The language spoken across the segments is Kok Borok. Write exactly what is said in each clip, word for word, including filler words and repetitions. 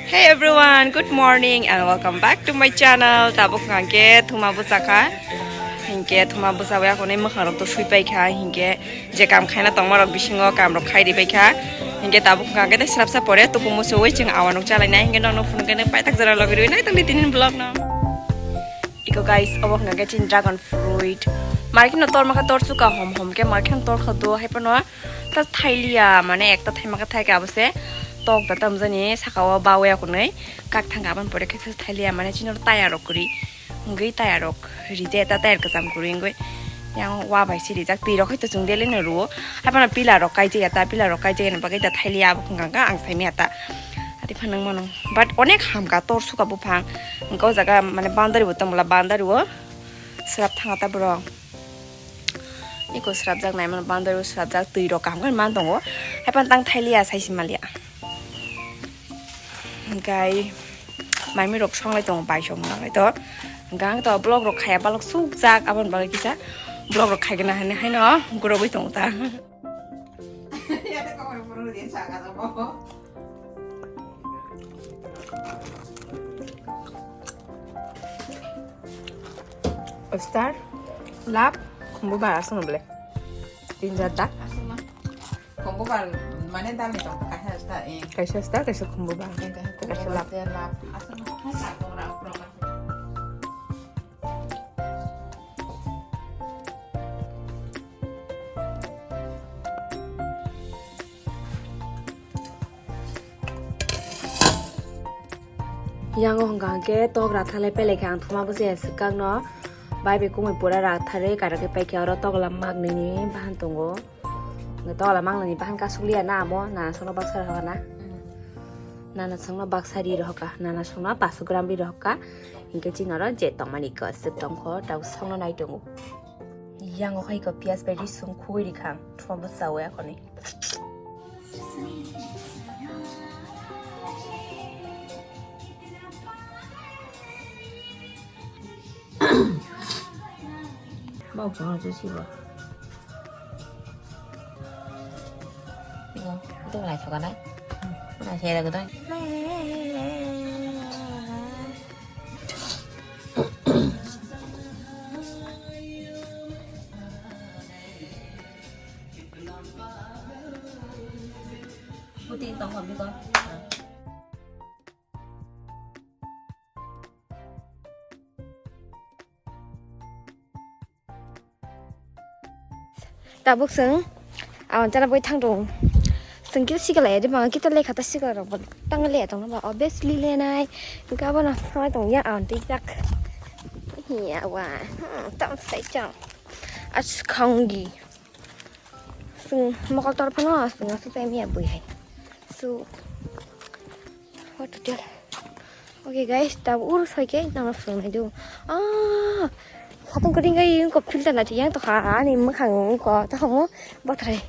Hey everyone, good morning and welcome back to my channel. Tabuk hwnkha khe thuma bwsakha. Hinkhe thuma bwsawi akhonwi mwkhangrok to sui paikha. Hinkhe je kam khaina tongmarok bisingo kamrok khai ribaikha. Hinkhe tabuk hwnkha khe tei swrapsa pore tuku musuwi chwng awanok chalainai. Hinkhe nokno phunukhe nwng paithak jora logirwi naitongdi tinin vlog no. Iko guys, obo hwnkha khe chini dragon fruit. Market no tormakha torsuka hom hom khe market no torkha do haiphano ta thailiya, mane ekta thaimaka thaika abose tok da tamjani saka o bawi akunwi kak thangka aboni pore khe thailiya, mane chini tayar rok kwrwi wngwi tayar rok rije ta tayar kwcham kwrwi wngwi yang wa bai si rijak twi rok hai to chwng dele no ruo haiphano pila rok kaijak ya ta pila rok kaijak ya bagwi ta thailiya abo hwnkha ang saimaya ta. Ati phanang mano. But onek hamka torsuka buphang. Hwnkhe o jaga mane boundary bo tongmala boundary o swrap thanga ta borok. Iko swrapjak nai mano boundary o swrapjak twi rok kaham khe man tongo. Haiphano tang thailiya saisi maliya. Hwnkhe maimi rok songlai tongo bai song nang to. Hwnkhe ang to vlog rok khaya balok sukjak aboni bagwi kisa vlog rok khaigena hinwi haino gurogwi tongo ta. Star, lab, khumbu bara aswk no ble. Tin jar da. Khumbu bara mane dal ni tong kaisa star, eh. Kaisa star, kaisa khumbu bara. Eh, kaisa khumbu bara, kaisa lab. Lab. Aswk no kaisa program. Yango hwnkha hwnkhe tok rathalai pele khe ang thuma bwsaya swkang no. Bai bai kumui pura ratharwi kara khe paikhe oro tokla magnini bahan tongo. Tokla magnini bahan kasukliya na amo nana songno baksa rwkha na. Nana songno baksa ri rwkha, nana songno paso gram ri rwkha. Hinkhe chini oro je tongmani kwswk tongkho, tabuk songno nai tongo. Yango hai khe piyaj bai risung khugwi rikha ang, thuma bwsao ya khoni. Bok chwngno je sibo. Ibo, ibo lai thoka nai. Nai se da gudai. Puting tong hom ni ko. Tabuk chwng awan chana bai thang rung. Chwng kisa sikala ya de bang kita lekha ta sikala rok tang le tong ba obviously le nai. Ga ba na thang tong ya awan ti jak. Ya wa. Hmm, tam sai chang. Ach khang gi. Chwng mokol tor phano chwng aswk tai miya bui hai. So, what to tell? Okay guys, tab ur soi ke nang phung nai do. Ah, satung kering kai ko filter na yang to ha ani makhang ko ta hamu botrai.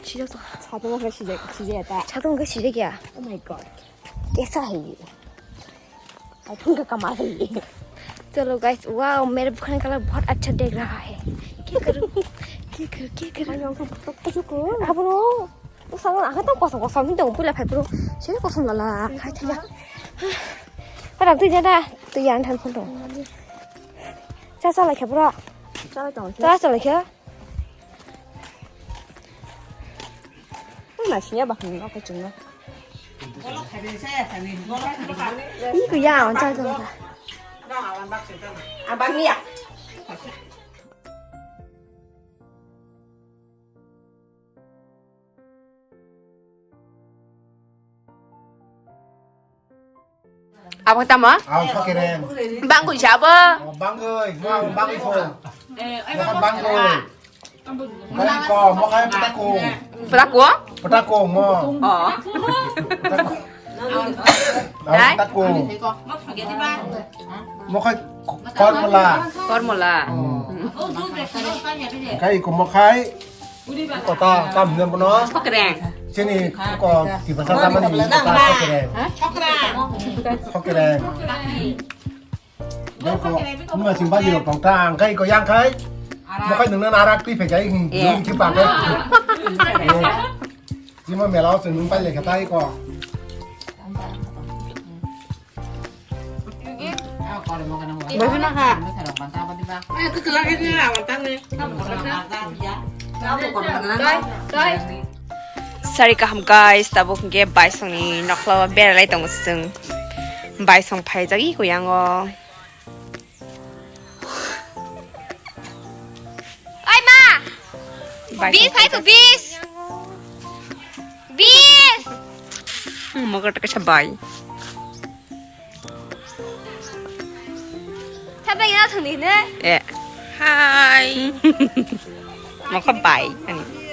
Sijak to. Satung ko sijak sijak ta. Satung ko sijak ya. Oh my god. Kesa hai ye? Satung ka kamal hai ye? Chalo guys, wow, mere bukhane color bahut acha dekh raha hai. Kya karu? Kya karu? Kya karu? Abro. Usang ang kata kosong kosong ni dong pula phai bro. Sini kosong lala. Khai thaya. Para tu jada tu yan than phun dong. Cha cha lai kha bro. Cha lai tong. Cha cha lai kha. Na siya ba hung ko chungna. Ni ku ya on cha cha. Abang ni ya. Abo tamo? Ang sakere. Bangwi sabo. Bangwi, bangwi ko. Bangwi. Bangwi ko, mo kai pataku. Pataku? Pataku mo. Oh. Pataku. Dai? Pataku. Mo kai kormola. Kormola. Kai ko mo kai. Kota kam ne bono. Sokreng. Sini ko tiba sa tamani kota sokreng. Sokreng. Sokreng. Doko numa sing baji rok tong ta ang kai ko yang kai. Mo kai nung na arak ti phe kai. Nung ki pa kai. Jima mela o nung pai le kata ko. Sari kaham guys, tabuk hwnkhe baisongni nokhla o beralai tongo chwng. Baisong phaijak i kuyango. Oi ma! Baisong bis phai ko phaijak. Bis! Bis! Hmm, mogar ta kaisa bai. Sabai na thangni ne? Eh. Hi. Mokha bai ani.